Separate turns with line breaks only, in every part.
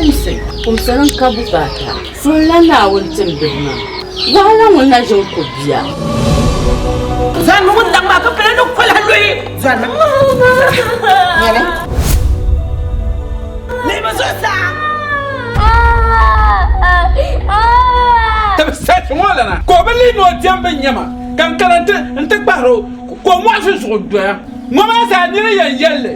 kumsi, kumsi din ka bukaata. Suhila Naawuni tim bihi maa. Wahala ŋun na ʒin ku bia.
Zanimi wuntaŋ maa ka pili ni kolihi luyi. Zanimi. Nyɛli. Lihimi zuɣusaa.
Ti bi sachi ŋɔ lana ka o bi lihi ni o diɛm bin nyɛma ka n kana nti kpahiri o ka o mɔɣisi zuɣu doya. Ŋɔ maa zaa nini yɛn yɛli li,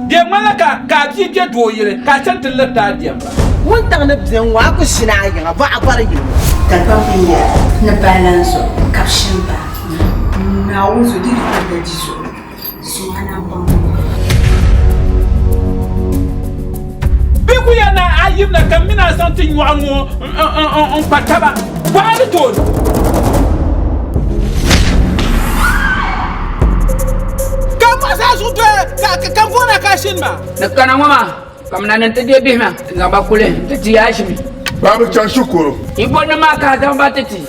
di yɛn ŋmanila ka ka a bia be doo yili ka a chani ti liriti a diɛmba.
Wuntaŋ ni beni ŋɔ, a ku shini a yiŋa bɔɣa bɔri yili ŋɔ.
Dagbaŋ binyɛra ni balan zuɣu ka bɛ shini ba. Naawuni zuɣu di yi di kuli di zuɣu suma naan baŋ ŋɔ.
Bɛ ku yɛn na a yimna ka m mini a zaŋ ti nyɔɣu ŋɔ n-kpa taba bɔhili tooni. Ka m muɣisi a zuɣu doya ka m booni a ka a shini maa.
Ni kana ŋɔ maa, kamina ni nti deei bihi maa n-zaŋ ba kuli nti ti a ʒimi.
Ba bi chaŋ shikuru.
Yi bɔnim maa ka a zaŋ ba ti ti.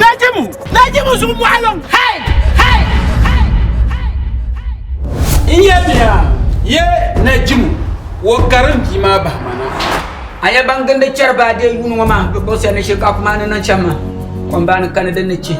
Najimu! Najimu zuɣu mɔɣiliŋ! Hey! Hey! Hey! Hey! N yɛliya, ye Najimu, o karim bia maa bahi ma na.
A nya ban gindi chɛri baa deei yuuni ŋɔ maa bɛ buɣisiya ni shinkaafa maa ni niŋ shɛm maa, kom baa ni kani din ni chi.